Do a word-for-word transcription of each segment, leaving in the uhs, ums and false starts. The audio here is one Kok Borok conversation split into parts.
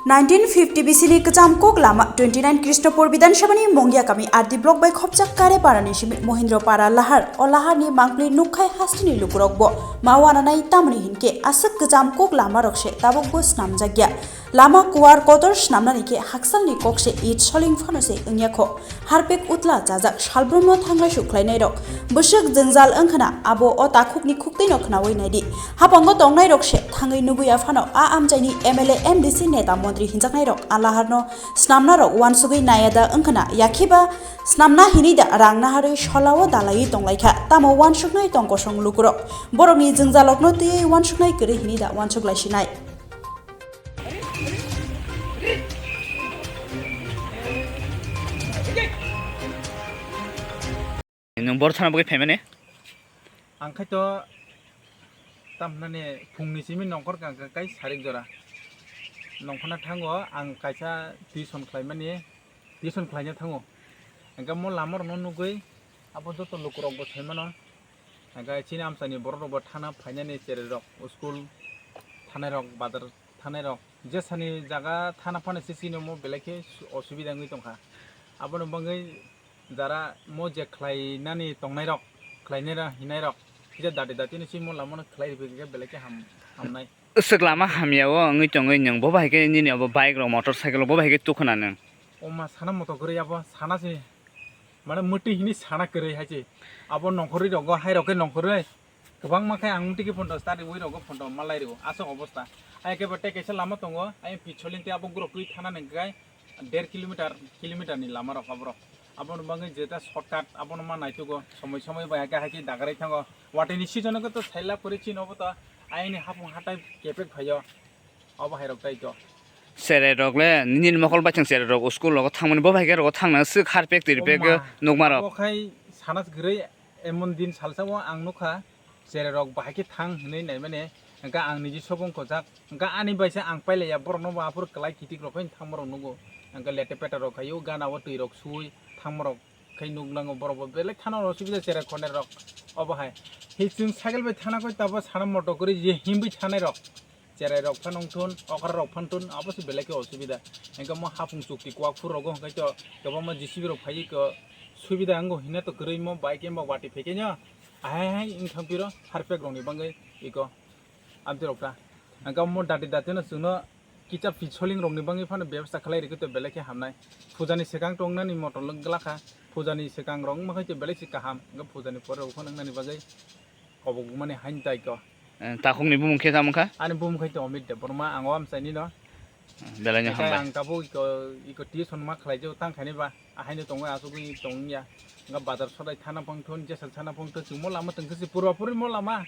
Nineteen fifty B C ni kwcham kok lama twenty nine Krishnapur Bidhan Sabha ni Mongya kami R D block bai khopjak Kare para ni simi Mohindra para lahar. O lahar ni mangpli nukkhai hasteni lukurok bo ma wananai, tamoni hinkhe aswk kwcham kok lama rok se tabuk bo snamjak ya. Lama kuar kotor snamnani khe haksalni kok se it soling phano se wngya kho. Harpek utla chajak salbrumno thanglai suk khlainairok bwswk jwngjal wngkhna, abo o takhukni khuktwino khnaui naidi. Hapango tongnairok se thangwi nuguya phano a amchaini M L A, M D C, neta montri hinjaknairok a laharno snamnarok uansugwi naya da wngkhna, yakhiba snamna hinwi da rang naharwi solao dalaiwi tonglaikha, tamo uansuknai tong kosong lukurok. Borokni jwngjalokno twiwi uansuknai kwrwi hinwi da uansuk laisinai. Nwng bor thana bagwi phaimani? Ang khai to tamnani phungni simi nongkhor kang kang kai sarik jora. Nongkhorna thango ang kaisa tuition khlaimani, tuition khlaina thango. Hingke mo lama rokno nugwi abo joto lukurok bo saimano. Hingke chini amchaini borok rok bo thana phainani cherai rok, school thanai rok, bazar thanai rok, jesani jaga thana phano se chini omo belai khe su-, osubida wngwi tongkha. Aboni bagwi jara mo je khlainani tongnai rok, khlainai rok, hinai rok, kisa dati dati no chini mo lama no khlai rikha khe belai khe ham-, hamnai. Swk lama hamya o wngwi tongwi nwng bo bai khe nini obo bike rok, motor cycle rok bo bai khe tukhuna nwng. O ma sana moto kwrwi abo sana se, mane mwtwi hini sana kwrwi hai se. Abo nongkhorwi rogo hai rok khe nongkhorwi. Kwbangma khe ang mtiki photo start rwi rogo photo malai rwo aswk obostha. Ai khe bo tei kaisa lama tongo, ai picholin tei abo gurok twi thana nang khe der kilometer, kilometer ni lama rok aborok. Aboni bagwi jeta shortcut abono ma naithogo, somoi somoi bai hakhe hakhe dagarai thango. Watwi ni season o khe to saila kwrwi chini obo to ayni hapung hatai kepek phaio. Obo hai rok tai to. Cherai rok le nini mokol bai chwng cherai rok school rogo thangmani bo bai khe rogo thangna swk harpek tirpek nukma rok. Obo khai sana se kwrwi emon din salsa o ang nukha cherai rok bahai khe thang hinwi naimani hwnkhe ang niji sobung kwchak hwnkhe ani bai se ang pailaiya borok no bo aphuru kwlai kitik rok phai thangma rok nugo hwnkhe lete peta rok khaio gana o twi rok suwi thangma rok. Khai nuk nango borok bo belai thana osubida cherai khonai rok obo hai. Hi chwng cycle bai thana koi tabo sana moto kwrwi je himwi thanai rok. Cherai rok phan wngthun, okra rok phan thun, abo se belai khe osubida. Hingke mo hapung chukti kuak phur rogo hingke to kwbangma J C B rok phaiwi ko subida wngo hina to kwrwi mo bike emba watwi phaikhe no. Ahai hai wngthang piro harpek rokni bagwi iko amtwi rok ta. Hingke mo dati dati no chwngno Kisa picholing rokni bagwi phano bebsa khlai rikhe to belai khe hamnai. Pujani swkang tongnani motor glakha. Pujani swkang rok wngma khai to belai se kaham. Hwnkhe pujani pore rok phano wngnani bagwi kobok mani hain tai ko. Eh, takhukni bumung khe tamo kha? Ani bumung khai to Amit Debbarma, ang o amchaini no. Belai no hambai. Ang tabuk iko, iko tuition ma khlai jao tang khaini ba. Ahaino tongo asugwi tongya. Nga bazar sodai thana phangthon, jesal thana phangthon, chwngmo lama tongkhe se purba purimo lama.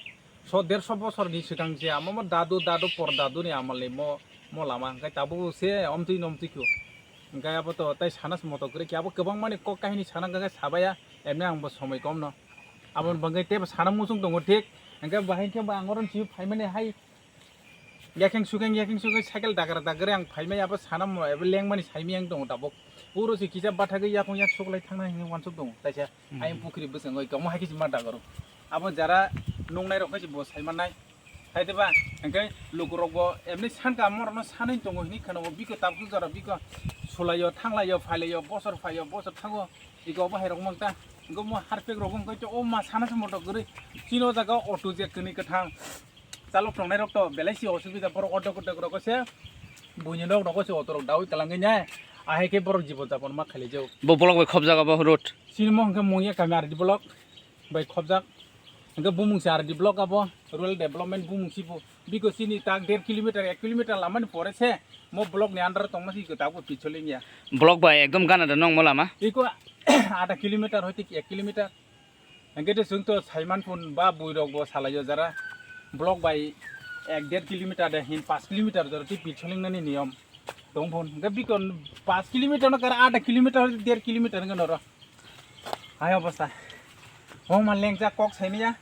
So derso bosorni swkang se amo mo dadu, dadu por daduni amalni mo, mo lama. Hwnkhe tabuk se omtwi nomtwi kho. Hwnkhe abo to tai sana se moto kwrwi khe abo kwbangmani kok kahini sana hwnkhe sabaya, emni ang bo somoi kom no. Aboni bagwi teibo sana muchung tongo thik. Hwnkhe bahai khe bo ang oro nisi phaimani hai Yakheng sukheng, yakheng sukheng cycle dagra dagre ang phaimai abo sana mo abo lengmani saimai ang tongo tabuk. Puro se kisa bathagwi yaphang yak suklai thangna hinwi wansuk tongo. Taisa ayang pukhri bwskango oi tongma hai khe se ma dagaro. Abo jara nungnai rok khe se bo saimannai. Hai teba hwnkhe lukurok bo emni sanka morokno sanwi tongo hinwi khwna biko tabuk jora biko sulaio, thanglaio, phailaio, bosor phaio, bosor thango. Iko obo hai rok mang ta. Hwnkhe mo harpek rok wngkhe o ma sana se moto kwrwi. Chini o jaga auto je kwni kwthang. Chalok tongnai rok to belai si osubida, borok order order rok se buini nok rok se auto rok dawi kalangwi nai, ahai khe borok jibon japon ma khailai jago. Bo block bai khobjak abo road. Chini mo hwnkhe Mungya kami R D block bai khobjak, hwnkhe bumung se R D block abo rural development bumung si bo biko chini tak der kilometer ek kilometer lama ni pore se mo block ni under tongma si tabuk pichol wngya. Block bai ekdom gana da nong mo lama? Iko ada kilometer hoite ek kilometer. Hwnkhe de chwng to saiman phun ba bui rok bo salaio jara block bai ek der kilometer de hin paanch kilometer jora twi pit solingnani niyom tong phun. Hwnkhe bikon paanch kilometer no kara ada kilometer der kilometer wngkha noro. Hai obostha. Hong ma lengcha kok saimaya.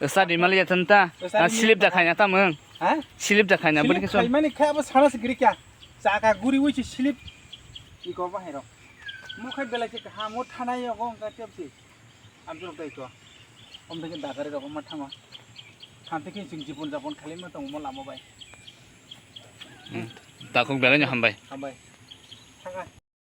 Sadi mali ya tanta. Sadi mali slip da ya tanta. Khaina tamung. Ha? Slip da khaina budi keson. Slip khaimani khe abo sana se giri kya. Chaka guri wi se slip. Iko bahai rok. Mo khai belai se kaham o thanai yogo wngkha tep se. Abjorok dai ko. Om dai ke dagari rok ma thango. Thanti ke sing jibon japon khali ma tong mo lama bai. Hmm. Takhuk belai no hambai. Hambai. Thang a.